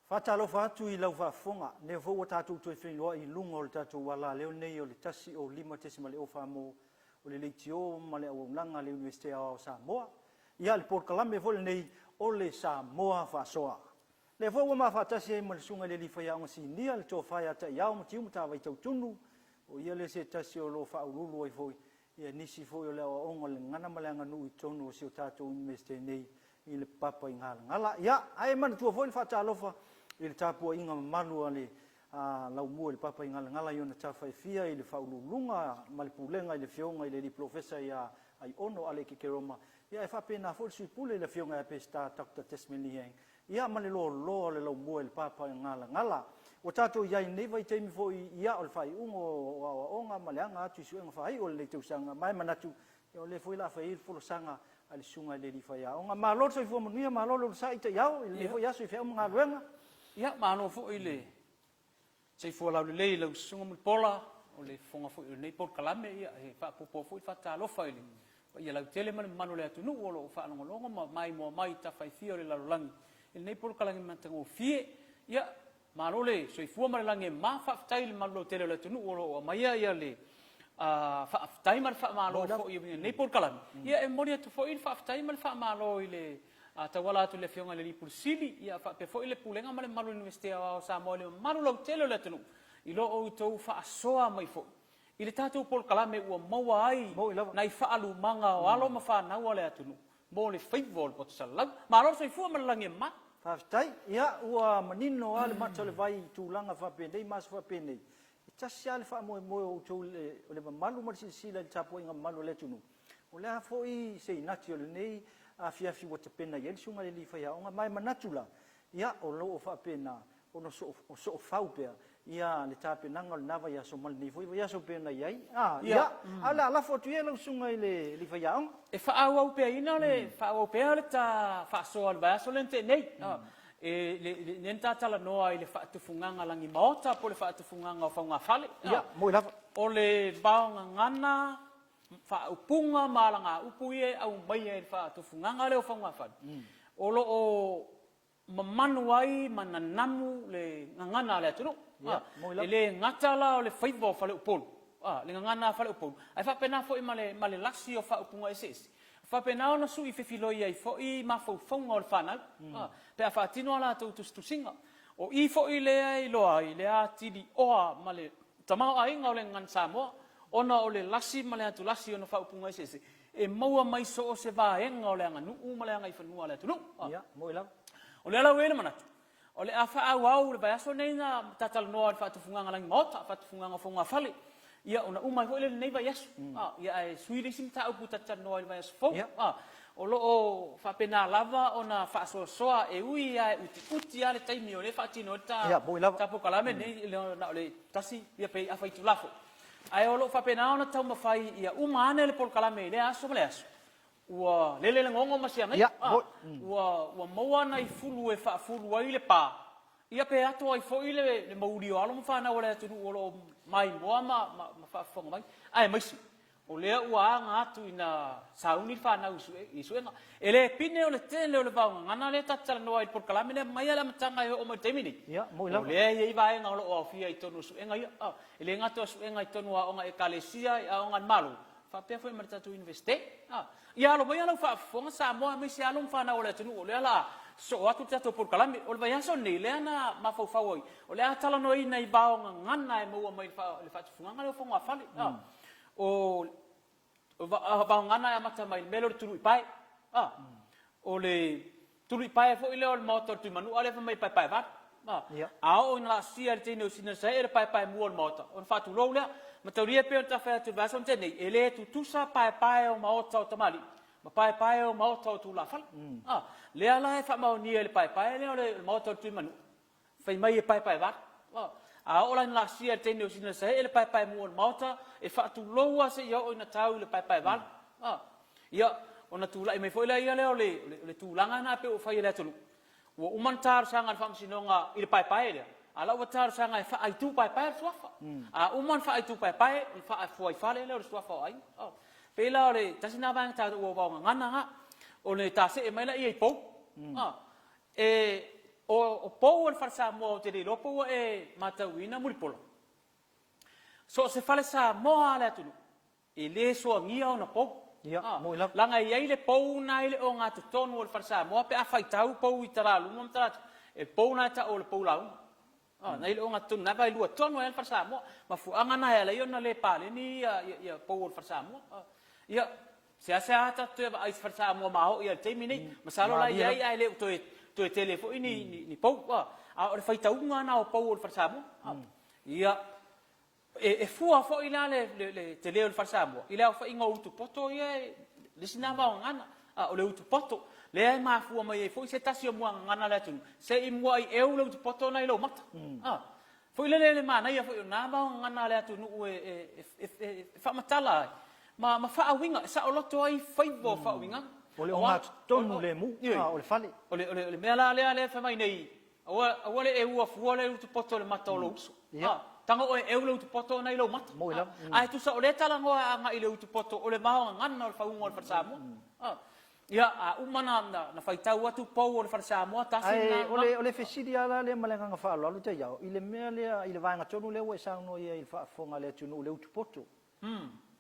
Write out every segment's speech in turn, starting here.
Faatalofa atu i lau faafofoga, lea foi ua tatou toe feiloai i luga o le tatou alaleo nei o le 105.04 mo o le leitio ma le auaunaga a le Iunivesite Aoao o Samoa. Ia, le polokalame foi lenei o le Samoa Faasoa. Lea foi ua ma faatasi ai ma le Susuga i le Alii Faiaoga Sinia, le Tofa ia Taiao Matiu Matavai Tautunu, o ia lea se tasi o lo o faauluulu ai foi ia nisi foi o le aoaoga o le gagana ma le aganuu i totonu o si o tatou Iunivesite nei i le Papaigalagala. Ia, ae manatua foi le faatalofa i le tapuaiga mamalu a le Laumua i le Papaigalagala i ona tafa e fia i le Faauluuluga ma le Pulega i le Afioga i le Alii Polofesa ia Aiono Aleki Keroma, ia ae faapena foi le Sui Pule i le Afioga ia Peseta Doctor Desmond Liang, ia ma le loaloa o le Laumua i le Papaigalagala. Ua tatou i ai i lenei vaitaimi foi, ia, o le faaiuga o aoaoga ma le aga atu i suega faaiu o lenei tausaga, ma e manatu, ia o lea foi o le a fai ai le folasaga a le Susuga i le Alii Faiaoga. Malo le soifua manuia, malo le onosai Taiao i lenei foi aso i feau ma galuega. Ia, malo foi le soifua laulelei i lau Susuga Mulipola, o le fofoga foi o lenei polokalame, ia e faapuapua foi le faatalofa i le paia lautele ma le mamalu o le atunuu o lo o faalogologo ma maimoa mai i tafa e fia o le lalolagi i lenei polokalame matagofie. Ia, Malo le soifua ma le lagi e mama, faafetai i le malu lautele o le atunuu o lo o aumaia le faafetai ma le faamalo foi i lenei polokalame. Ia e momoli atu foi le faafetai ma le faamalo i le tauala atu i le Afioga i le Alii Pule Sili, ia faapea foi le Pulega ma le mamalu o le Iunivesite Aoao o Samoa i le mamalu lautele o le atunuu i lo outou faasoa mai foi i le tatou polokalame ua maua ai nai faalumaga o alo ma fanau a le atunuu mo le faiva o le poto salalau. Malo le soifua ma le lagi e mama. Faafetai. Ia, ua manino lava le mata o le vai i tulaga faapenei ma aso faapenei. E tasi lava le faamoemoe o outou o le mamalu ma le silasila i le tapuaiga mamalu a le atunuu. O le a foi se inati o lenei afiafi ua tapena i ai le Susuga i le Alii Faiaoga, ma e manatu la, ia, o lo o faapena ona soofau pea ia le tapenaga o lena vaiaso ma lenei foi vaiaso pei ona i ai. A, ia, ae o le a lafo atu ia i lau susuga i le alii faiaoga. E faaauau peaina le, faaauau pea le ta faasoa i le vaiaso lea na tea nei, e, le, lea na ta talanoa i le faatufugaga lagimaota po o le faatufugaga o faugafale. Ia, moe lava. O le vaogagana, faaupuga ma alagaupu ia e aumaia i le faatufugaga lea o faugafale, o lo o mamanu ai ma nanamu le gagana a le atunuu. E le gata la o le faiva o Faleupolu, le gagana a Faleupolu, ae faapena foi ma le, ma le lasi o faaupuga eseese. E faapena ona sui fefiloi ai foi mafaufauga o le fanau, pe a faatino a latou tusitusiga. O i foi lea e iloa ai le atili oa ma le tamaoaiga o le gagana Samoa, ona o le lasi ma le atulasi o ona faaupuga eseese e maua mai so o se vaega o le aganuu ma le agaifanua a le atunuu. Ia, moi lava. O lea la ua i ai le manatu, o le a faaauau le vaiaso lenei na talatalanoa i le faatufugaga lagimaota, faatufugaga o fogafale, ia ona uma ai foi lea i lenei vaiaso. Ia ae sui le isi mataupu ta te talanoa ai i le vaiaso fou. O lo o faapena lava ona faasoasoa e ui lava e utiuti lava le taimi o lea e faatino ai le ta polokalame lenei, na o le tasi ia pe afa itula foi. Ae o lo o faapena ona taumafai ia uma ane le polokalame i lea aso ma lea aso, ua lele le gogo ma siagaia, ua, ua maua nai fulu e faafulu ai le pa, ia pe ato ai foi le, le mauli o alo ma fanau a le atunuu o lo o maimoa ma, ma, ma faafofoga mai, aemaise o lea ua aga atu ina sauni le fanau i sue, i suega. E le pine o le tele o le vaogagana lea ta te talanoa ai i le polokalame lea mai lava i le amataga e oo mai i le taimi nei. Ia, moi lava. O lea e i ai vaega o lo o aofia i totonu o suega ia. E le gata o suega i totonu o aoga a Ekalesia, i aoga a le Malo, faapea foi ma le tatou Iunivesite. Ia alo maia lau faafofoga Samoa aemaise alo ma fanau a le atunuu o lea o le a sosoo atu le tatou polokalame. O le vaiaso lenei lea na mafaufau ai, o le a talanoaina i vaogagana e maua mai i le faatufugaga lea o fogafale. O vaogagana e amata mai i le mea lea o le tuluipae. O le tuluipae foi lea o le maota o le Tuimanua lea fai mai e paepaevalu. A oo ina laasia e le teine o Sinasaee le paepaemua o le maota, ona faatulou lea. Mataulia e pei ona ta fai atu i le vaiaso na tea nei, e le tutusa paepae o maota o tamalii ma paepae o maota o tulafale. Lea la e faamaonia e le paepae lea o le maota o le Tuimanua, Fai mai e paepaevalu. A oo la ina laasia e le teine o Sinasaee le paepaemua o le maota, e faatulou lava seia oo ina tau i le paepaevalu. Ia, ona tulai mai foi lea lea o le tulaga lena pei ua fai e le atunuu. Ua uma ona talosaga i le Faamasinoga i le paepae lea, a o la ua talosaga e faa-aitu paepae le suafa. A uma ona faa-aitu paepae, ona faafuaifale lea o le suafa o aiga. E pei la o le tasi lena vaega taua o vaogagana na, o le tasee mai lea i pou. E. O pou o le fale Samoa ou te le iloa po ua e matauina Mulipola. So o se fale Samoa lava a le atunuu, e le soagia ona pou. Ia, moni lava. Leaga e i ai le pou lena e i le ogatotonu o le fale Samoa pe a faitau pou i talaluma ma talaatu, e pou lena e tau o le pou lauga. Na i le ogatotonu na vaelua tonu ai lava le fale Samoa. Mafuaaga na e ala ai ona le paleni ia pou o le fale Samoa. Ia, seasea tatou toe vaai i se fale Samoa maoi lava i le taimi nei. Masalo la e i ai ae le o toe tele foi ni pou. A o le faitauga lena o pou o le fale Samoa. Ia, E fua foi la le tele o le fale Samoa i le aofaiga o utu poto ia, le isi lena vaogagana, o le utu poto lea e mafua mai ai foi se tasi o muagagana a le atunuu, se i muai eu le utu poto lena i lou mata. Foi lele le manaia foi o na vaogagana a le atunuu e faamatala ai ma faauiga, e saoloto ai faiva o faauigaga. O le ogatotonu lemu o le fale. O le mea la lea e fai mai nei, Aua, aua le eua fua le utu poto i le mata o lou uso. A, tago oe e eu le utu poto ona i lou mata. Moni lava. A, ae tusa o lea talanoa agai i le utu poto o le vaogagana o le fauga o le fale Samoa. A, ia, a uma na, na, na faitau atu pou o le fale Samoa, tasi lena. Ae o le, o le fesili lava la lea ma le agaga faaaloalo Taiao, i le mea lea, i le vaega tonu lea ua e saunoa i ai i le faafofoga a le atunuu i le utu poto.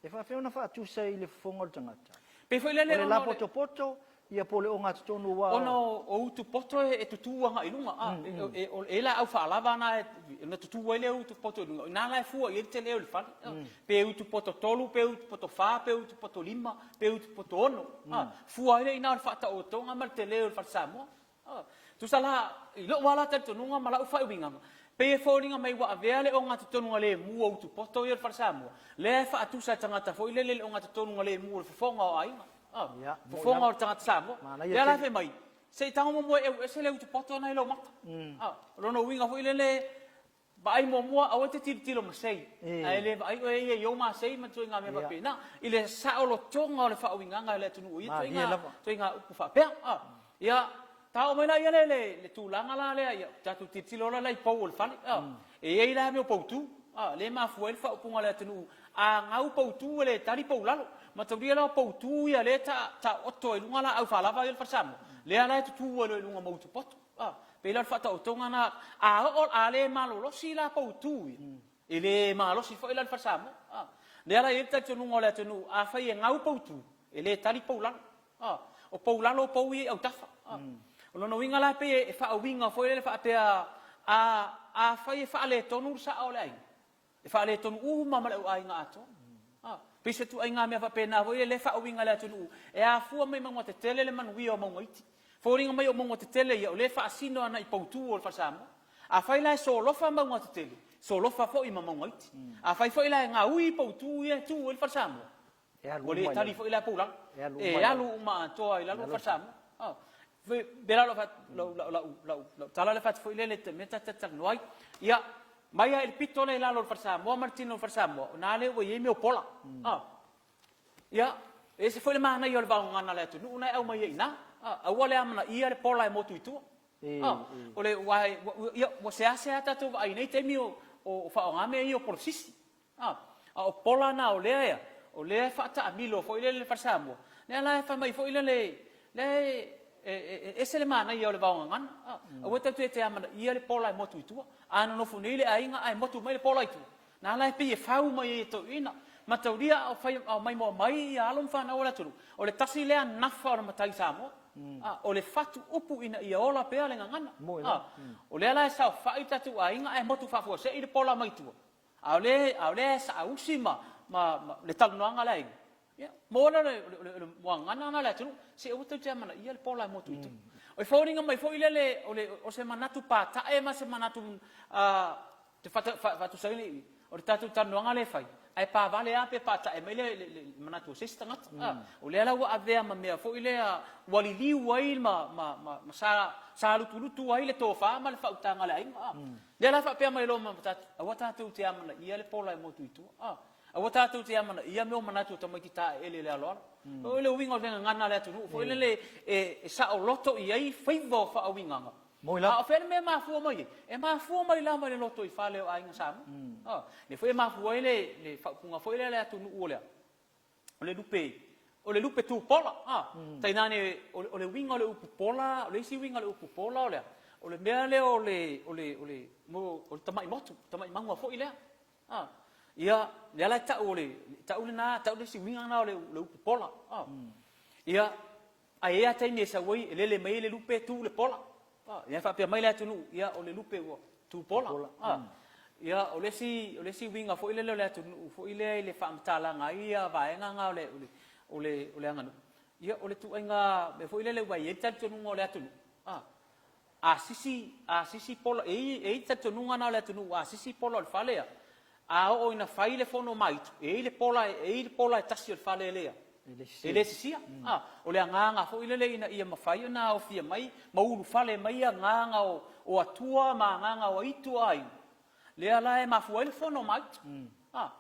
E faafefea ona faatusa i le fofoga o le tagata? Pei foi lele O le ona o le. lapotopoto, ia po o le ogatotonu aua. Ona o utu poto e tutū agai i luga, a, e i ai laau faalava na e tutū ai le utu poto i luga, o i ina la e fua i ai le tele o le fale, pe utu poto tolu, pe utu poto fa, pe utu poto lima, pe utu poto ono, a, fua ai lea i ina o le faataotoga ma le tele o le fale Samoa. Tusa la, i lou lava la talitonuga ma lau faauigaga, pei e foliga mai ua avea le ogatotonu lemu o Utupoto ia o le Fale Samoa, lea e faatusa e tagata foi lele i le ogatotonu lemu o le fofoga o aiga, fofoga o le tagata Samoa. Lea la e fai mai, se i tago muamua e eu ese le Utupoto lena i lou mata. O lona uiga foi lele, Vaai muamua, aua e te tilotilo masei, ae le vaai oe ia i ou masei ma ituaiga mea faapena, i le saolotoga o le faauigaga e le atunuu i ia ituaiga upu faapea. Ia, ta oo mai la ia le le tulaga la lea, ia, tatou tilotilo la i pou o le fale. E i ai la mea o poutu, lea e mafua ai le faaupuga a le atunuu, a gau poutu e le tali pou lalo. Mataulia la o poutu ia lea e taooto ai i luga laau faalava ia o le fale Samoa, lea la e tutu ai loa i luga ma utupoto. A, pei la o le faataotoga lena, a oo, a le malolosi la poutu ia, e le malosi foi la le fale Samoa. A, lea la e i ai le talitonuga o le atunuu, afai e gau poutu, e le tali pou lalo. A, o pou lalo o pou ia i autafa. A, o lona uiga la e pei e faauiga foi lele faapea, a, afai e faaletonu le sao o le aiga, E faaletonu uma ma le auaiga atoa. A, pei se ituaiga mea faapena foi lea e faauiga e le atunuu, e afua mai mauga tetele le manuia o mauga iti. Foliga mai o mauga tetele ia o lea e faasino agai poutu o le fale Samoa. Afai la e solofa mauga tetele, solofa foi ma mauga iti. Afai foi la e gaui poutu ia e tu ai le fale Samoa, Ua le tali foi la pou lalo. E alu uma atoa i lalo le fale Samoa. Pei la lau tala lea fai atu foi lele i le mea ta te talanoa ai. Ia, mai lava i le pito lea i lalo o le fale Samoa ma le tino o le fale Samoa, o na lea ua i ai mea o pola. Ia, e ese foi le manaia o le vaogagana a le atunuu na e aumai ai i ina. Aua le amanaia le pola e motu i tua. O le, aua, ia, ua seasea tatou vaai i nei taimi o faaaoga mea ia o pola sisi. A, a o pola na o lea ea, o lea e faataamilo foi lele le fale Samoa, lea la e fai mai foi lele, lea e, e, e ese le manaia o le vaogagana. A, aua tatou te amanaia le pola e motu i tua. A nonofo nei le aiga ae motu mai le pola i tua, na la e pei e fau mai ai e toeaiina. Mataulia a o fai, a o maimoa mai ia alo ma fanau a le atunuu, o le tasi lea nafa o le matai Samoa. A, o le fatu upu ina ia ola pea le gagana. A, o lea la e saofai tatou aiga ae motu faafuasei le pola mai tua. A o lea, a o lea e saausi ma, ma, ma le talanoaga a le aiga, ia, maua lea o le, o le, o le muagagana lena a le atunuu, se aua tou te amanaia le pola e motu i tua. O le foliga mai foi lele o le, o se manatu pata'e ma se manatu te faatusaina i i, o le tatou talanoaga lea e fai, ae pavale lava pe pata'e mai le, le, le manatu o se isi tagata. O lea la ua avea ma mea foi lea ua liliu ai ma, ma, ma, ma sa, salutulutu ai le tofa ma le faautaga a le aiga. Lea la e faapea mai loa ma tatou, aua tatou te amanaia le pola e motu i tua. A, aua tatou te amanaia mea o manatu o tamaiti taeele i le aloalo. O le uiga o le gagana a le atunuu foi lele e saoloto i ai faiva o faauigaga. A o fea le mea e mafua mai ai? E mafua mai lava i le lotoifale o aiga Samoa. A, lea foi e mafua ai le faaupuga foi lea a le atunuu o le a? O le lupe, o le lupe tu pola, a, tainane o le uiga o le upu pola, o le isi uiga o le upu pola o le a? O le mea lea o le, o le, o le, o le tamai motu, tamai mauga foi lea. A, ia, lea la e tau o le, tau lena, tau le isi uiga lena o le, le upu pola. A, ia, ae i ai lava taimi e sau ai, e lele mai ai le lupe tu le pola. A, ia faapea mai le atunuu, ia, o le lupe ua tu pola. A, ia, o le isi, o le isi uiga foi lele o le atunuu foi lea i le faamatalaga ai ia vaega na o le, o le, o le, o le aganuu, ia, o le ituaiga mea foi lele ua i ai le talitonuga o le atunuu, a, A sisi, a sisi pola, e i ai le talitonuga lena o le atunuu, a sisi pola o le fale a, a oo ina fai le fono ma aitu, e i ai le pola, e i ai le pola e tasi o le fale lea, e le sisia. A, o le agaga foi lele ina ia mafai ona aofia mai ma ulufale mai agaga o, o atua ma agaga o aitu o aiga, lea la e mafua ai le fono ma aitu. A,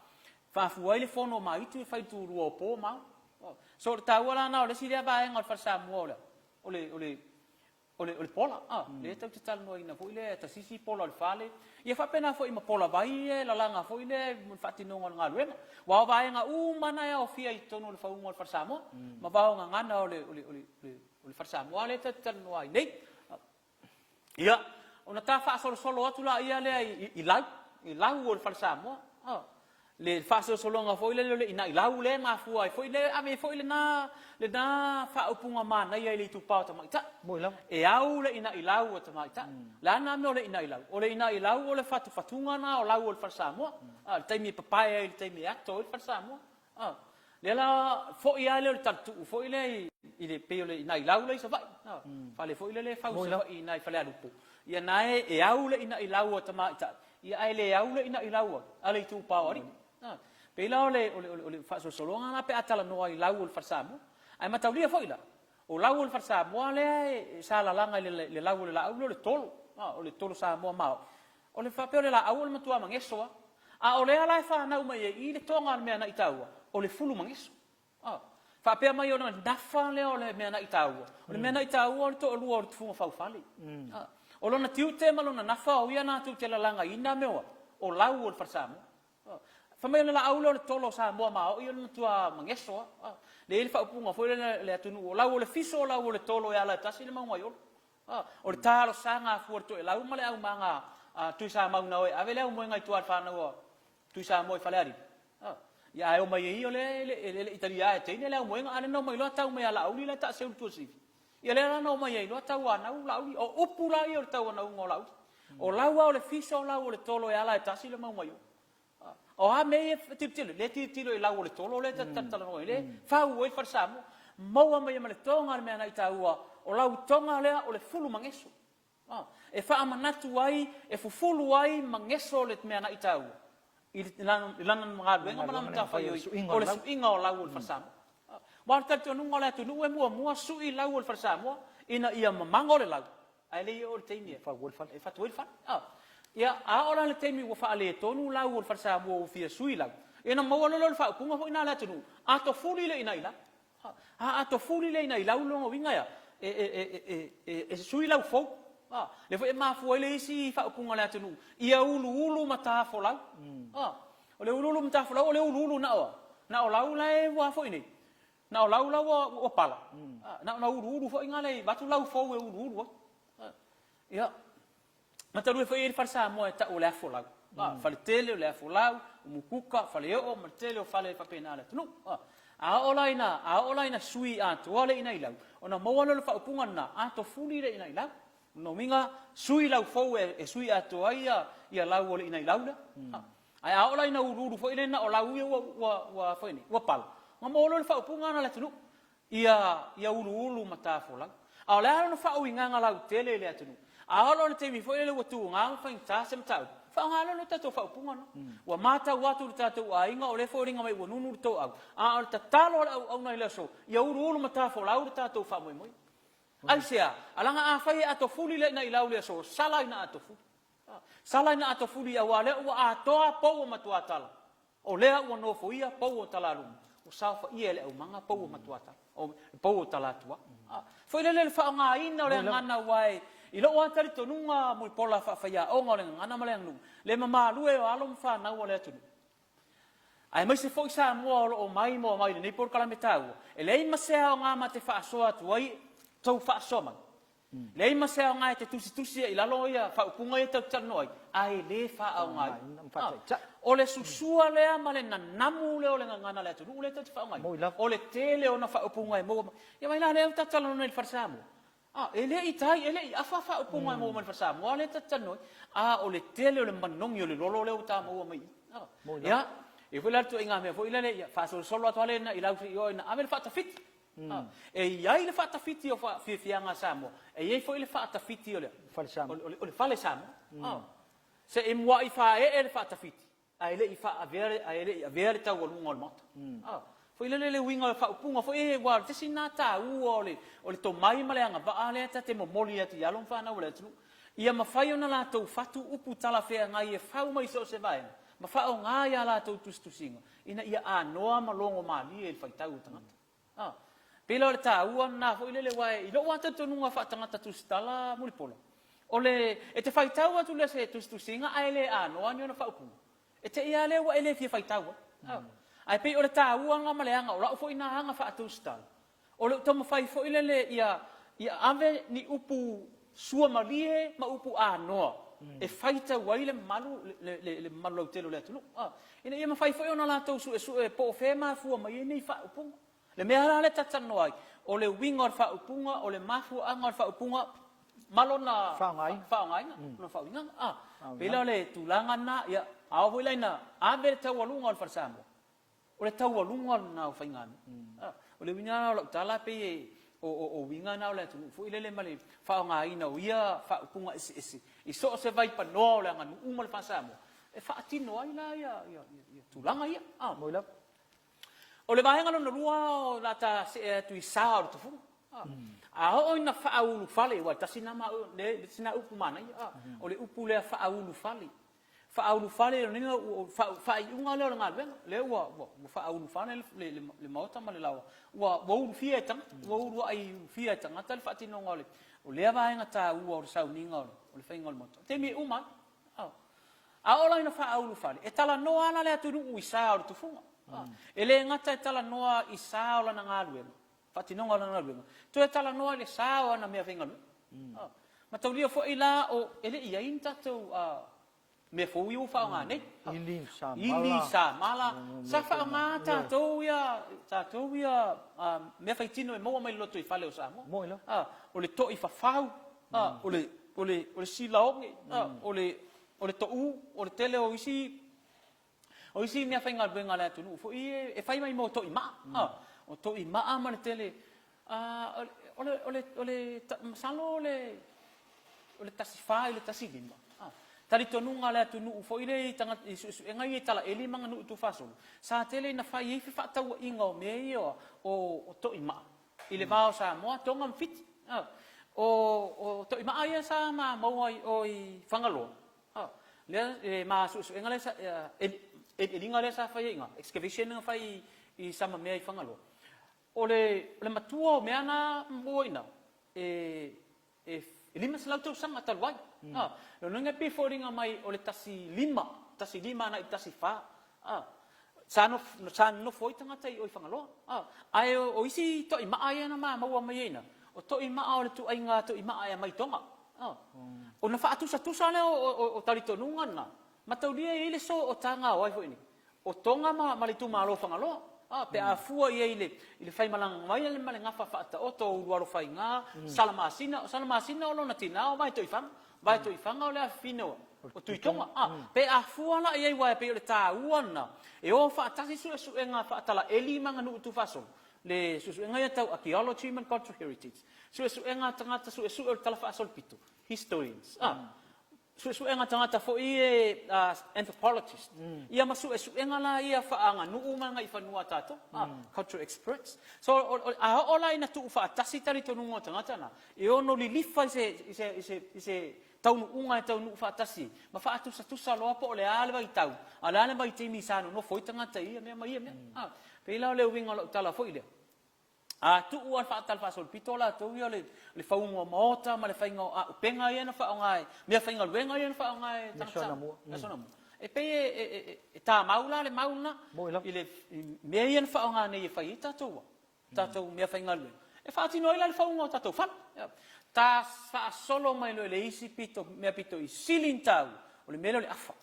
mafua ai le fono ma aitu e fai i le tulua o po ma ao. So, o le taua la lena o le isi lea vaega o le fale Samoa o le, o le, o le, O le, o le pola, a, lea tatou te talanoaina foi lea, ta sisi pola o le fale, ia faapena foi ma pola vai ia e lalaga foi lea mo le faatinoga o le galuega. Aua o vaega uma na e aofia i totonu o le fauga o le Fale Samoa, ma vao gagana o le, o le, o le, o le Fale Samoa lea tatou te talanoa ai nei. Ia, ona ta faasolosolo atu laia lea i, i lau, i lau o le Fale Samoa, a. le faasolosologa foi lele o le inailau lea e mafua ai foi lea e ave ai foi lena lena faaupuga manaia i le itupa o tamaitai. Moi lava. E au le inailau a tamaitai. O le a lena mea o le inailau? O le inailau o le fatufatuga lena o lau o le fale Samoa. A, le taimi e papae ai, le taimi e ato ai le fale Samoa. A, lea la foi lava lea o le talatuu foi lea i, i le, pei o le inailau la i Savaii. A, fale foi lele e fau i Savaii i ina i Falealupo. Ia na e, e au le inailau a tamaitai. Ia ae le au le ina'ilau a le itupa o alii. A, pei la o le, o le, o le faasolosologa lena pe a talanoa i lau o le Fale Samoa. Ae mataulia foi la, o lau o le Fale Samoa lea e, sa lalaga i le, le lau o le laau lea o le tolo, a, o le tolo Samoa maoae. O le faapea o le laau o le matua mageso lava. A o lea la e fanau mai ai i le toga o le mea na i taua, o le fulu mageso. A, faapea mai o le nafa lea o le mea na i taua. O le mea na i taua o le toalua o le tufuga faufale. A, o lona tiute ma lona nafa o ia na tou te lalagaina mea o lau o le fale Samoa. A, fai mai o le laau lea o le tolo o Samoa maoi o le matua mageso a. A, lea e i ai le faaupuga foi lea le atunuu o lau o le fiso o lau o le tolo e ala e tasi le mauga i Olo. A, o le talosaga a Fuatoelau ma le aumaga a Tuisamau na o e ave le aumoega i tua i le fanau a Tuisamoa i Falealili. A, ia ae omai ai o lea e le, e le i talia e teine le aumoega, a lea na omai loa tau mai a Laauli la e taaseu i le tuasivi. Ia lea la na omai ai loa tau anau Laauli. O upu la ia o le tauanauga o Laauli. O lau a o le fiso, o lau o le tolo e ala e tasi le mauga i o. O a mea ia e tilotilo, lea e tilotilo i lau o le tolo lea ta te talatalanoa ai, lea e fau ai le fale Samoa. Maua mai ai ma le toga o le mea na i taua, o lau toga lea o le fulu mageso. E faamanatu ai, e fufulu ai mageso le mea na i taua i lana galuega ma lana matafaioi o le suiga o lau o le fale Samoa. Aua o le talitonuga o le atunuu e muamua sui lau o le fale Samoa ina ia mamago le lau, ae le i oo i le taimi e fatu ai le fale. Ia, a oo la i le taimi ua faaletonu lau o le fale Samoa ua fia sui lau, ia ona maua loa lea o le faaupuga foi lena a le atunuu, atofuli le inailau. A atofuli le inailau o lona uiga e a? E sui lau fou. Lea foi e mafua ai le isi faaupuga a le atunuu, ia uluulu matafolau. O le uluulu matafolau o le uluulu na o a? Na o lau la e ua foi nei, na o lau la ua pala, na ona uluulu foi na lea vaeatu lau fou e uluulu ai. Ia, Matalue foi e i ai le fale Samoa e tau o le afolau. Fale tele o le afolau, o mukuka, faleoo ma le tele o fale faapena a le atunuu. A oo la ina, a oo la ina sui atoa le inailau, ona maua lea o le faaupuga lena, atofuli le inailau. O lona uiga, sui lau fou e sui atoa ai ia lau o le inailau lea. Ae a oo la ina uluulu foi lea na o lau ia ua, ua, foi nei, ua pala, ona maua loa le faaupuga lena a le atunuu. Ia, ia uluulu matafolau. A o le a lona faauigaga lautele i le atunuu? A oo loa i le taimi foi lele ua tuga ma faigata se mataupu, faaaoga loa le tatou faaupuga lena. Ua matau atu le tatou aiga o lea e foliga mai ua nunu le toau, a o le tatalo a le auauna i le aso, ia uluulu matafolau le tatou faamoemoe. Aisea? Leaga afai e atofuli le inailau i le aso, sala ina atofuli. Sala ina atofuli aua o lea ua atoa pou o matuatala. O lea ua nofoia pou o Talaluma, ua saofaia e le aumaga pou o Matuatala, o pou o Talatua. Foi lele le faaaogaina o le gagana aua e, i lou lava talitonuga Mulipola faafaiaoga o le gagana ma le aganuu, le mamalue o alo ma fanau a le atunuu, aemaise foi Samoa o lo o mai ma omai i lenei polokalame taua, e leai ma se aoga ma te faasoa atu ai tou faasoa mai. Leai ma se aoga e te tusitusi ai i lalo ia faaupuga ia tatou te talanoa ai, ae le faaaogaina. O le susua lea ma le nanamu lea o le gagana a le atunuu lea tatou te faaaogaina, o le tele o ona faaupuga e maua mai. Ia vaai la lea ua tatou talanoa nei i le fale Samoa, e le i tai, e le i afa faaupuga e maua mai i le fale Samoa lea tatou te talanoa ai, a o le tele o le manogi o le lolo lea ua ta maua mai i i. Ia, e i ai foi la le ituaiga mea foi lele, ia faasolosolo atu lava lea i lau i o ina ave le faatafiti. E i ai le faatafiti o fiafiaga a Samoa, e i ai foi le faatafiti o le fale Samoa. Se i muai faaee le faatafiti, ae le i faaavea, ae le i avea le taualuga o le Maota. Foi lele le uiga o le faaupuga foi ia, aua o le tasi lena taua o le, o le tomai ma le agavaa lea ta te momoli atu i alo ma fanau a le atunuu, ia mafai ona latou fatu upu talafeagai e fau mai so o se vaega ma faaaoga i a latou tusitusiga ina ia anoa ma logomalie i le faitau a tagata. A, pei la o le taua lena foi lele, aua i lou lava talitonuga faa-tagata tusitala Mulipola, o le, e te faitau atu lea se tusitusiga ae le anoa ni ona faaupuga, e te i lava lea ua e le fia faitau ai. A, ae pei o le taua lena ma le aga o lau foi na aga faa-tusitala, o lou taumafai foi lele ia, ia ave ni upu suamalie ma upu anoa e faitau ai le mamalu, le mamalu lautele o le atunuu, ina ia mafai foi ona latou suesue po o fea e mafua mai ai nei faaupuga. Le mea la lea ta te talanoa ai, o le uiga o le faaupuga, o le mafuaaga o le faaupuga ma lona faaaogaina, lona faauigaga. E pei la o le tulaga lena, ia, a oo foi la ina ave le taualuga o le Fale Samoa, O le taualuga lena o faigamea. O le uiga lena o lau tala pei e, o uiga na o le atunuu foi lele ma le faaaogaina o ia faaupuga eseese i so o se vaipanoa o le aganuu ma le faa-Samoa e faatino ai la ia tulaga ia. O le vaega lona lua o le a ta see atu i sa o le tufuga. A oo ina faaulufale, aua e tasi lena upu manaia, o le upu lea faaulufale. Faaulufale lona uiga ua faaiuga lea o le galuega, lea ua faaulufale le maota ma le laoa, ua ulufia e tagata, ua uluai ulufia e tagata le faatinoga o lea vaega taua o le sauniga o le faiga o le maota. O le taimi e uma ai. A oo la ina faaulufale, e talanoa lava la le atunuu i sa o le tufuga. E le gata e talanoa i sa o lana galuega, faatinoga o lana galuega, toe talanoa i le sa o ana meafaigaluega. Mataulia foi la o e le i i ai ni tatou mea fou ia ua faaaoga nei. Ili, samala. Ili, samala. Sa faaaoga tatou ia, tatou ia mea faitino e maua mai le lotoifale o Samoa. Moi lava. O le toi fafau, o le, o le, o le silaoge, o le, o le toʻū, o le tele o isi O isi meafaigaluega a le atunuu foi e fai mai mo toimaa, o toimaa ma le tele, o le, o le, o le, masalo o le, o le 14 i le 15, talitonuga a le atunuu foi lea i tagata, i suesuega ia i talaeli ma aganuu tuufaasolo, sa tele ina fai ai fefaatauaiga o mea ia o toimaa i le va o Samoa, Toga ma Fiti. O, o toimaa ia sa ma maua i o i Fagaloa, Lea e ma suesuega lea sa, elieliga lea sa fai ai i ina, excavation na fai i Samamea i Fagaloa, o le, o le matua o mea na maua i ina, e, e 500 tausaga talu ai. Lona uiga e pei e foliga mai o le 15, 15 agai i le 14, Sa nonofo ai tagata i o i Fagaloa. Ae o isi toimaa ia na ma maua mai ai i ina, o toimaa o le ituaiga toimaa e aumai i Toga. Ona faatusatusa lea o talitonuga na, mataulia e i ai le sootaga o ai foi nei, o Toga ma le itumalo o Fagaloa. Pe a fua i ai i le faimalaga mai ma le gafa faataoto o Ulualofaiga, Salamasina, o Salamasina o lona tina o Vaetoifaga, Vaetoifaga o le afafine o Tuitoga. Pe a fua la i ai aua e pei o le taua lena, e o faatasi suesuega faatalaeli ma aganuu tuufaasolo, le suesuega ia tau archaeology ma le cultural heritage, suesuega a tagata suesue o le talafaasolopito, historians, suesuega a tagata foi ia anthropologist, ia ma suesuega la ia faaaganuu ma agaifanua a tatou, cultural experts. So, a oo la ina tuufaatasi talitonuga o tagata na, e ono lilifa i se, i se, i se, i se taunuuga e taunuu faatasi ai, ma faatusatusa loa po o le a le vaitau, a o le a le vaitaimi sa nonofo ai tagata i ia mea ma ia mea. A, pei la o le uiga o lau tala foi lea, a tuu lava le faatalafaasolopito latou ia o le fauga o maota ma le faiga o auupega ia na faaaoga e meafaigaluega ia na faaaoga e tagata Samoa, mea solomua. E pei e tamau la le mau lena i le mea ia na faaaoga nei e fai ai tatou tatou meafaigaluega. E faatino ai la le fauga o tatou fale. Ta faasolo mai loa i le isi pito, mea pito i sili ona taua, o le mea lea o le afa.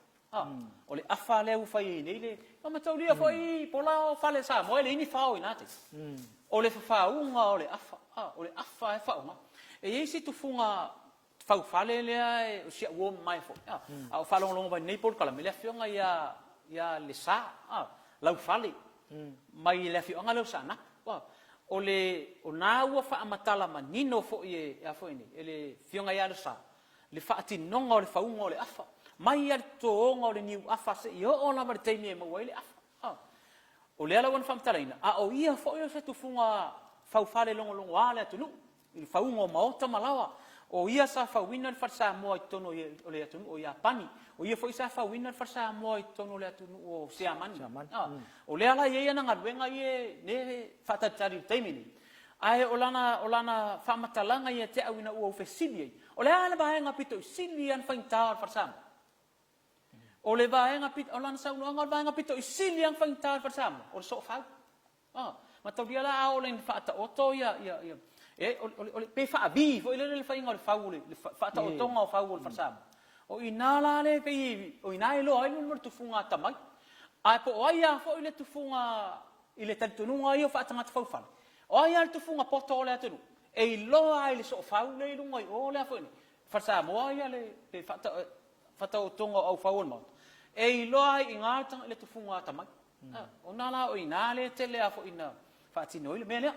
O le afa lea ua fai ai nei le... Ua mataulia foi pola o fale Samoa e leai ni fao i na taimi. O le fafauga o le afa, o le afa e faaaoga. E i ai si tufuga faufale lea o si au uo mamae foi, a o faalogologo mai i lenei polokalame, le afioga ia Lesa Laufale mai le afioaga lea o Saanapu. O le, o na ua faamatala manino foi e, e a foi nei, e le afioga ia Lesa, le faatinoga o le fauga o le afa, mai lava i le totoga o le niuafa seia oo lava i le taimi e maua ai le afa. O lea la ua na faamatalaina, a o ia foi o se tufuga faufale logologoa a le atunuu i le fauga o maota ma laoa. O ia sa fauina le fale Samoa i totonu o le atunuu o Iapani. O ia foi sa fauina le fale Samoa i totonu o le atunuu o Siamani. O lea la e i ai ana galuega ia e faatalitali i le taimi lenei. Ae o lana, o lana faamatalaga ia te au ina ua ou fesili ai, o le a le vaega pito i sili lava ona faigata o le fale Samoa? O le vaega pito, o lana saunoaga o le vaega pito i sili lava ona faigata o le fale Samoa, o le soofau. A, mataulia la a oo ina faataoto ia, ia, ia, e, o, o, o, pe faa-V foi lele le faiga o le fau o le, le faataotoga o fau o le fale Samoa. O i ina la le pei, o i ina e iloa ai le tufuga atamai. Ae po o ai lava foi le tufuga i le talitonuga ia o faatagata faufale, o ai lava le tufuga poto o le atunuu, e iloa lava i le soofau lea i luga i o lea foi nei, Fale Samoa ia le faataotoga o aufau o le Maota, e iloa ai i ina le tufuga atamai. Ona la o i ina lea e tele lava foi ina faatino ai le mea lea.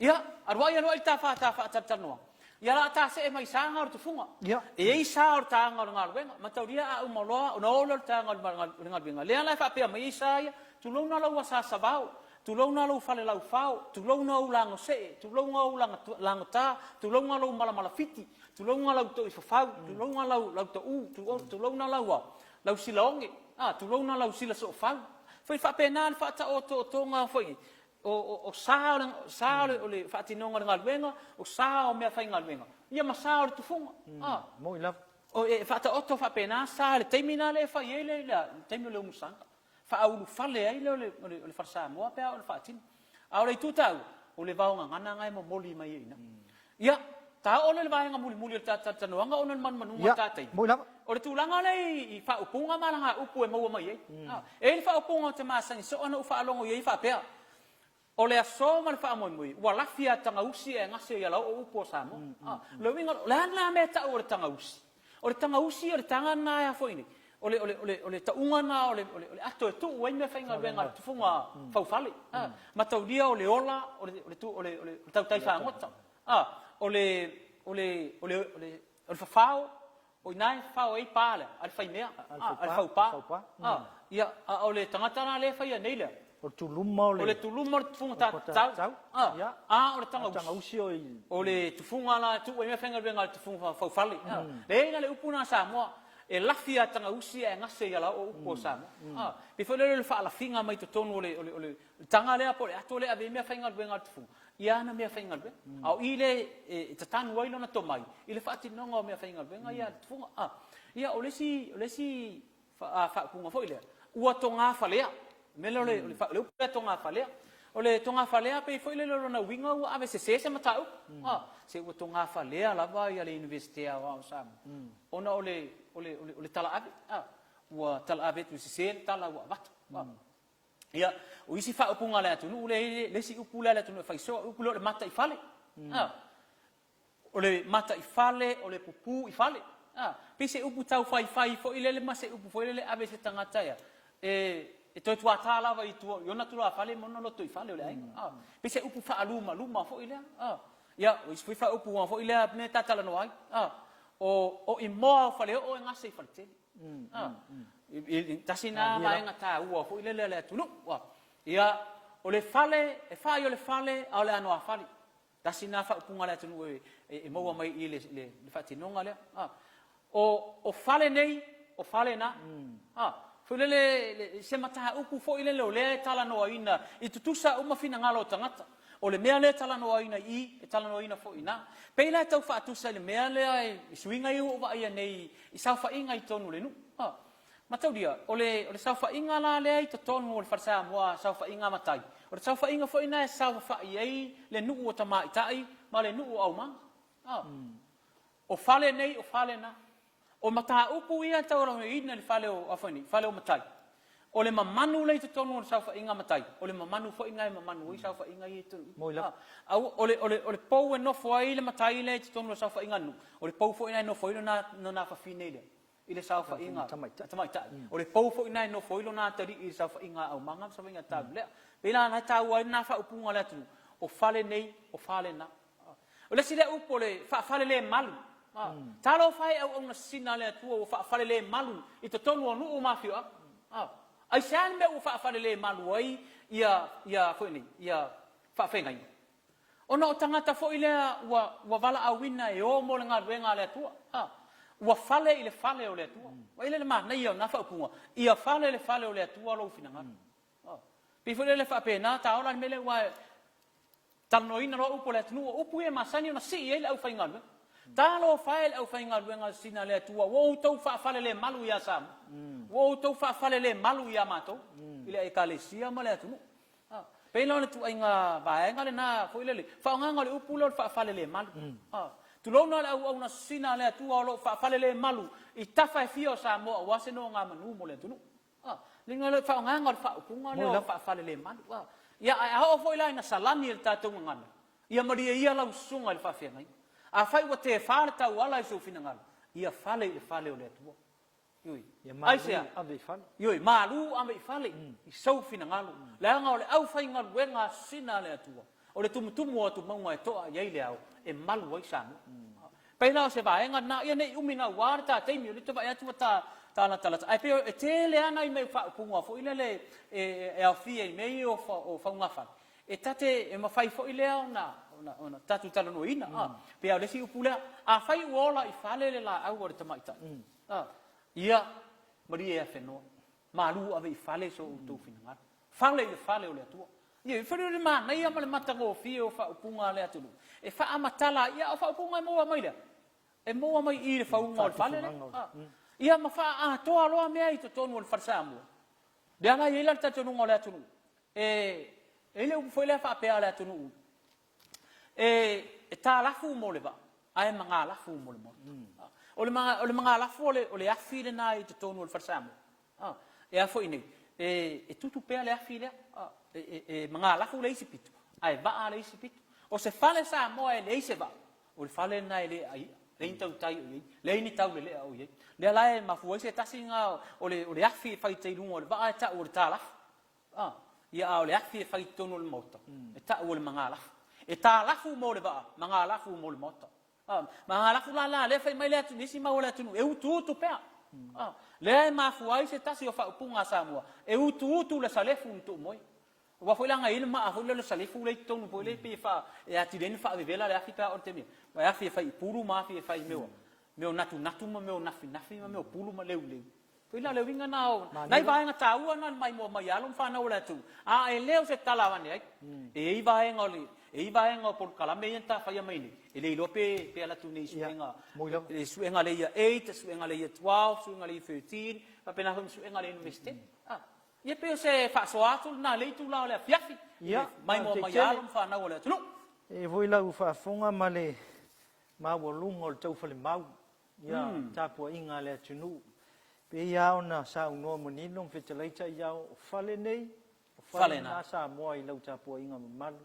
Ia, aluai aluai le ta faatalatalanoaga. Ia la a ta see mai i saga o le tufuga. E i ai sa o le taga o le galuega. Mataulia a uma loa ona o lea o le taga o le galuega. Lea la e faapea mai ai sa ia, tulouna lou asasavao, tulouna lou falelaufao, tulouna ou lagosee, tulouna ou lagota, tulouna lou malamalafiti, tulouna lau toifafau, tulouna lau touu, tulouna lau silaoge, tulouna lau silasoofau. Foi faapena le faataotootoga foi o sa o le faatinoga o le galuega, o sa o meafaigaluega, ia ma sa o le tufuga. Moni lava. E faataoto faapena sa i le taimi lena lea e fai ai le taimi o le umusaga, faaulufale ai lea o le fale Samoa pe a oo ina faatino. A o le itu taua, o le vaogagana lena e momoli mai ai i ina. Ia, ta oo lea i le vaega mulimuli o le ta talatalanoaga ona o le manumanuga o le ta taimi. O le tulaga lea i faaupuga ma alagaupu e maua mai ai. E i ai le faaupuga ou te masani soo ona ou faalogo i ai faapea, O le aso ma le faamoemoe, ua lafi a tagausi ae gase i alaoo upu a Samoa. O le uiga, o le a lena mea e tau o le tagausi? O le tagausi o le taga lena e a foi nei, o le, o le, o le, o le tauga lena o le, o le, o le ato e tuu ai meafaigaluega a le tufuga faufale. Mataulia o le ola, o le, o le, o le, o le tautai fagota. O le, o le, o le, o le, o le fafao, O i ina e fafao ai pa lea, a le faimea, a le faupa. Ia, a o le tagata la lea e faia nei lea. O le tuluma o le. O le tuluma o le tufuga tatau. A o le tagausi. O le tufuga la e tuu ai meafaigaluega a le tufuga faufale. Leai la le upu lena a Samoa, e lafi a tagausi ae gase i alaoo upu a Samoa. E pei foi lele o le faalafiga mai totonu o le taga lea po o le ato lea e ave ai meafaigaluega a le tufuga, i ana meafaigaluega. A o i lea e tatanu ai lona tomai i le faatinoga o meafaigaluega ia a le tufuga. Ia, o le isi, o le isi faaupuga foi lea, ua togafalea. O le mea lea o le, o le upu lea togafalea. O le togafalea pei foi lele o lona uiga ua ave sese se mataupu. Se ua togafalea lava ia le Iunivesite Aoao o Samoa ona o le, o le, o le talaave. Ua talaave atu e sese le tala ua avatu. Ia, o isi faaupuga a le atunuu lea e i ai le isi upu lea a le atunuu e fai soo, o le upu lea o le mataifale. O le mataifale, o le pupū i fale. Pei se upu tau faifai foi lele ma se upu foi lele e ave i se tagata e, e toe tuata lava i tua i ona tulafale ma ona lotoifale o le aiga. Pei se upu faalumaluma foi lea. Ia, o isi foi faaupuga foi lea mea ta talanoa ai. O, o imoa o faleoo e gase i faletele. Tasi lena vaega taua foi lele a le atunuu. Ia, o le fale, e fai o le fale, a o le anoāfale. Tasi lena faaupuga a le atunuu e maua mai i le faatinoga lea. O fale nei, o fale na. Foi lele, se mataupu foi lele o lea e talanoaina i tutusa uma finagalo o tagata. O le mea lea e talanoaina i i, e talanoaina foi i ina. Pei la e tau faatusa i le mea lea i suiga ia ua ou vaaia nei i saofaiga i totonu o le nuu. Mataulia, o le, o le saofaiga la lea i totonu o le Fale Samoa, saofaiga a matai, o le saofaiga foi lena e saofafai ai le nuu o tamaitai ma le nuu o aumaga. A. O fale nei, o fale na. O mataupu ia e taualaoina i le fale o, a foi nei, fale o matai, o le mamanu lea i totonu o le saofaiga a matai, o le mamanu foi lena e mamanu ai saofaiga ia i totonu i i. Moi lava. A, o le, o le, o le pou e nofo ai le matai lea i totonu o le saofaiga a le nuu, o le pou foi lena e nofo ai lona, lona afafine lea i le saofaiga a tamaitai. O le pou foi lena e nofo ai lona atalii i le saofaiga a aumaga ma le saofaiga a taulelea. E pei la o lena e taua ai lena faaupuga a le atunuu, o fale nei, o fale na. O le isi lea upu o le faafalelemalu. Talofa e i auauna sisina a le Atua ua faafalelemalu i totonu o nuu ma afioaga. Aisea le mea ua faafalelemalu ai ia, ia, foi nei, ia faafeagaiga? Ona o tagata foi lea ua, ua valaauina e o mo le galuega a le Atua. Ua fale i le fale o le Atua. Vaai la i le manaia o lena faaupuga, ia fale i le fale o le Atua lou finagalo. Pei foi lele faapena ta ola le mea lea aua Talanoaina loa upu a le atunuu, o upu ia e masani ona sii ai le aufaigaluega. Talofa e i le aufaigaluega sina a le Atua, ua outou faafalelemalu ia Samoa, ua outou faafalelemalu ia matou i le Ekalesia ma le atunuu. Pei la o le ituaiga vaega lena foi lele, faaaogaina o le upu lea o le faafalelemalu. Tulouna le auauna sina a le Atua o lo o faafalelemalu i tafa e fia o Samoa aua se nogamanu mo le atunuu. A, le igoa lea, faaaogaina o le faaupuga lea o faafalelemalu. A, ia, ae a oo foi la ina salani e le tatou gagana, ia malie ia lau susuga i le faafeagaiga. Afai ua tefa le tauala i sou finagalo, ia fale i le fale o le Atua. Ioe. Ia malu Aisea? ave i fale. Ioe, malu ave i fale i sou finagalo, leaga o le aufaigaluega sina a le Atua. O le tumutumu o atumauga e to'a i ai le ao e malu ai Samoa. Pei la o se vaega lena, ia ne i umi naua le ta taimi, o lea ou te vaai atu ua ta ta latalata, ae pei e tele lava nai mea faaupuga foi lele e aofia i mea ia o faugafale, e ta te, e mafai foi lea ona ona tatou talanoaina. Pei lava o le isi upu lea, afai ua ola i fale le laau a le tamaitai, ia malie afenoa. Malu ave i fale so outou finagalo. Fale i le fale o le Atua. Ia, e fai le manaia ma le matagofie o faaupuga a le atunuu. E faamatala ai, ia o faaupuga e maua mai lea. E maua mai i le fauga o le fale lea. Ia ma faaatoa loa mea i totonu o le fale Samoa. Lea la e i ai la le talitonuga o le atunuu. E i ai le upu foi lea faapea a le atunuu, e talafu mo le vaa, ae magalafu mo le maota. O le magalafu o le afi lena i totonu o le fale Samoa. E a foi nei, e tutu pea le afi lea, e magalafu le isi pito, ae vaa le isi pito. O se fale Samoa e leai se vaa, o le fale lena e le ai i'a, leai ni tautai o i ai, leai ni taulelea o i ai. Lea la e mafua ai se tasi lena o le afi e fai i luga o le vaa e tau o le talafu. A, ia, a o le afi e fai i totonu o le maota, e tau o le magalafu. E talafu mo le vaa, magalafu mo le maota. A, magalafu la la, lea fai mai le atunuu, isi mau o le atunuu, e utuutu pea. A, lea e mafua ai se tasi o faaupuga a Samoa, e utuutu le salefu i le tuumoe. Aua foi leaga e i ai le maa foi lea o le salefu lea i totonu foi lea pei e faa, e atili ai ona faavevela le afi pe a oo i le taimi e afi e fai i pulu ma afi e fai i mea o natunatu ma mea o nafinafi ma mea o pulu ma leuleu. Pei la o le uiga lena o nai vaega taua na mai moa mai alo ma fanau a le atunuu, a e le o se tala avane ai. E i ai vaega o le, e i ai vaega o polokalame ia na ta faia mai nei, e le iloa pe, pe alu atu nei i suega, i suega le Year 8, suega le Year 12, suega le Year 13, faapena foi ma suega le Iunivesite. Ia pei o se faasoa atu lena i le itula o le afiafi, mai moa mai alo ma fanau a le atunuu. E i ai foi lau faafofoga ma le maualuga o le taufalemau ia tapuaiga a le atunuu. Pei lava ona saunoa manino ma fetalai taiao, o fale nei, o fale na Samoa i lau tapuaiga mamalu,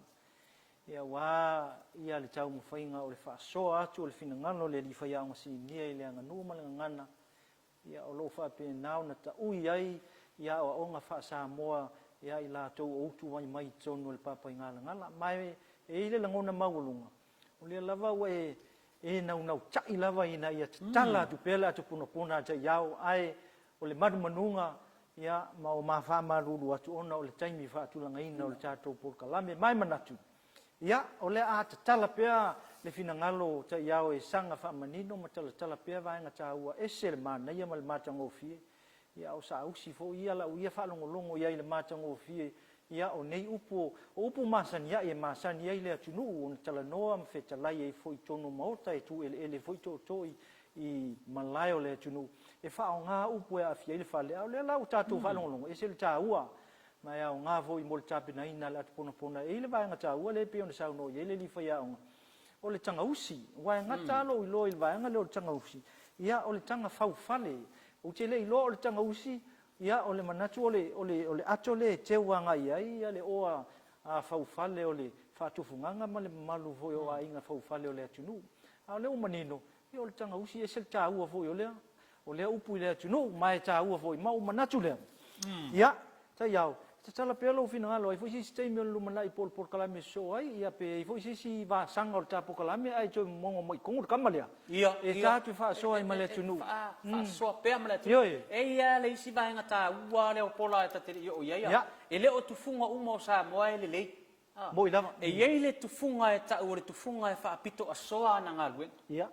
aua ia le taumafaiga o le faasoa atu o le finagalo o le Alii Faiaoga Sinia i le aganuu ma le gagana, ia o lo o faapena ona taui ai ia aoaoga faa-Samoa ia i latou o utu mai mai i totonu o le Papaigalagala. Ma e i ai le lagona maualuga, o lea lava ua e e naunautai lava ina ia tatala atu pea le ato ponapona a taiao, ae o le manumanuga ia ma o ma faamalulu atu ona o le taimi faatulagaina o le tatou polokalame. Ma e manatu, Ia, o le a tatala pea le finagalo o taiao e saga faamanino ma talatala pea vaega taua ese le manaia ma le matagofie, ia o saausi foi ia lau ia faalogologo i ai i le matagofie, ia o nei upu, o upu masani ai e masani ai le atunuu ona talanoa ma fetalai ai foi i totonu o maota e tu eleele foi tootoo i. i malae o le atunuu e faaaoga upu e aafia ai le fale, a o lea la ua tatou faalogologo, e ese le taua, ma e aoga foi mo le tapenaina o le atuponapona. E i ai le vaega taua lea e pei ona saunoa i ai le alii faiaoga, o le tagausi. Aua e gata lava lou iloa i le vaega lea o le tagausi, ia o le taga faufale. Ou te le iloa o le tagausi, ia o le manatu o le, o le, o le ato lea e teu agai i ai le oa a faufale o le faatufugaga ma le mamalu foi o aiga faufale o le atunuu. A o lea ua manino, ia o le tagausi e ese le taua foi o lea, o lea upu i le atunuu, ma e taua foi, ma ou manatu lea, ia, Taiao, tatala pea lou finagalo, ai foi se isi taimi o le lumanai po o le polokalame e sosoo ai, ia pe i ai foi se isi vasaga o le ta polokalame ae toe momono mai i totonu le tama lea, Ia, e ia. ta toe faasoa ai ma le atunuu. Faasoa pea ma le atunuu. Ioe. E i ai lava le isi vaega taua lea o Pola e ta te le i oo i ai, e le o tufuga uma o Samoa e lelei. Moi lava. E i ai le tufuga e tau o le tufuga e faapitoasoa ana galuega.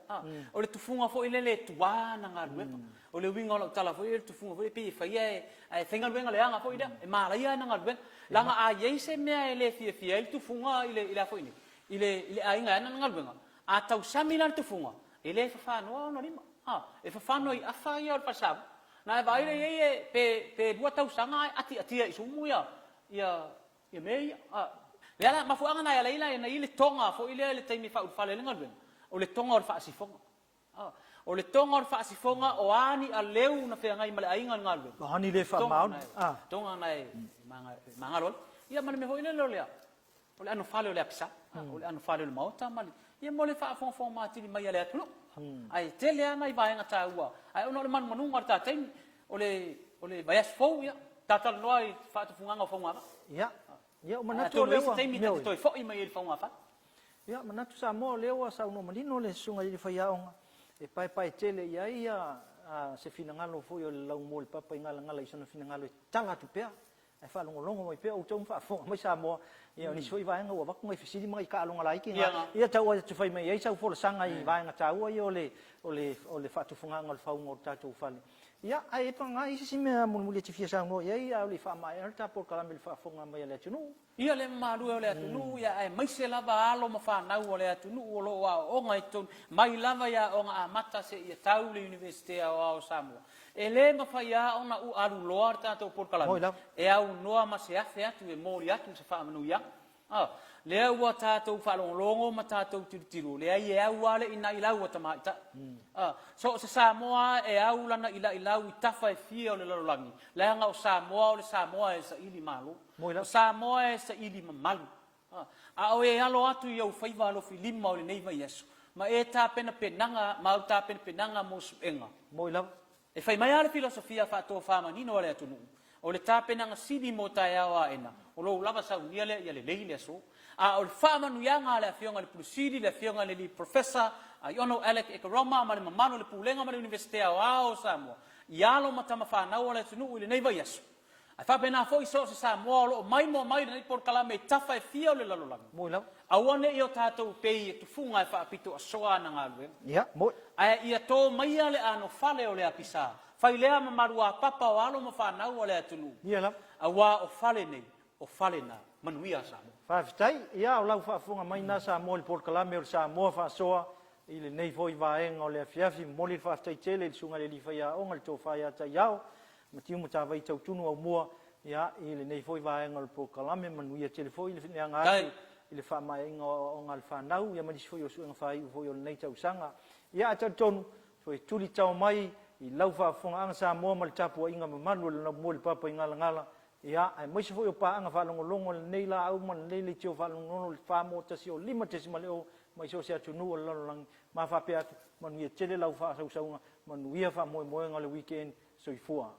O le tufuga foi lele e tuā ana galuega. O le uiga o lau tala foi lea, o le tufuga foi lea pei e fai ae faigaluega leaga foi lea, e malaia ana galuega. Leaga a i ai se mea e le fiafia ai le tufuga i le a foi nei, i le aiga e ana le galuega, a tausami la le tufuga, e le fafanoa ona lima, e fafano i afa ia o le falesavui. Na e vaai lea i ai pe 2 tausaga ae atiatia i sumu ia Ia mea ia, a, lea la, mafuaaga na e ala ai la ona i ai le toga foi lea i le taimi e faaulufale ai le galuega, o le toga o le faasifoga. A, o le toga o le faasifoga, o a ni aleu na feagai ma le aiga i le galuega, O a ni le faamaoni, a. toga na e magalo ai. Ia ma le mea foi lele o le a, o le anofale o le apisa, o le anofale o le Maota ma le, ia mo le faafogafoga atili mai a le atunuu. Ae tele lava nai vaega taua, ae ona o le manumanuga o le ta taimi, O le, o le vaiaso fou, ia, ta talanoa i faatufugaga o faugafale. Ia, ia, ua manatu o lea ua... Atonu e i ai se taimi ta te toe foi mai ai i le faugafale. Ia, manatu Samoa o lea ua saunoa manino le Susuga i le Faiaoga e paepae tele i ai ia se finagalo foi o le laumua o le papa i Galagala i sona finagalo e tatala atu pea Ae faalogologo mai pea outou ma faafofoga mai Samoa, ia o nisi foi vaega ua avatu nai fesili ma nai taaloga laiti na, ia tau atu fai mai ai sau folasaga i vaega taua ia o le, o le, o le faatufugaaga o le fauga o le tatou fale. Ia, ae paga i se isi mea mulimuli e te fia saunoa i ai a o le i faamaea le ta polokalame i le faafofoga mai a le atunuu. Ia le mamalu e o le atunuu, ia aemaise lava alo ma fanau a le atunuu o lo o aooga i totonu, mai lava i aoga amata seia tau le Iunivesite Aoao o Samoa. E le mafai lava ona u alu loa le tatou polokalame e aunoa ma se afe atu e moli atu se faamanuiaga. A, lea ua tatou faalogologo ma tatou tilotilo, leai e au lava le inailau a tamaitai. A, so o se Samoa lava e au lana ilailau i tafa e fia o le lalolagi, leaga o Samoa o le Samoa e saili malo. O Samoa e saili mamalu. A o e alo atu i ou faiva alofilima o lenei vaiaso, ma e tapenapenaga ma au tapenapenaga mo suega. Moi lava. E fai mai lava le filosofia faatofamanino a le atunuu, o le tapenaga sili mo taeao aena, o lou lava saunia lea ia lelei le aso. A o le faamanuiaga a le Afioga i le Pule Sili, le Afioga i le Alii Professor Aiono Alec Ekeroma ma le mamalu o le Pulega ma le Iunivesite Aoao o Samoa, i alo ma tama fanau a le atunuu i lenei vaiaso, Ae faapena foi so o se Samoa o lo o maimoa mai lenei polokalame i tafa e fia o le lalolagi. Moi lava. Aua ne i o tatou pei e tufuga e faapitoasoa ana galuega. Ia, moi. Ae ia to maia le anofale o le apisa, fai lea ma maluapapa o alo ma fanau a le atunuu. Ia lava. Aua o fale nei, o fale na. Manuia Samoa. Faafetai. Ia, o lau faafofoga mai lena Samoa i le polokalame o le Samoa Faasoa i lenei foi vaega o le afiafi. Momoli le faafetai tele i le Susuga i le Alii Faiaoga, le Tofa ia Taiao, Matiu Matavai Tautunu Aumua, ia, i lenei foi vaega o le polokalame, manuia tele foi le aga atu i le faamaeaina o aoaoga a le fanau, ia ma nisi foi o suega faaiu foi o lenei tausaga. Ia, ae talitonu, toe tuli tao mai i lau faafofogaaga Samoa ma le tapuaiga mamalu a le Laumua i le Papa i Galagala, ia, aemaise foi o paaga faalogologo a lenei laau ma lenei leitio faalogologo i le 4 1 5.0 mai so o se atunuu o le lalolagi, ma faapea atu, manuia tele lau faasausauga, manuia faamoemoega o le weekend. Soifua.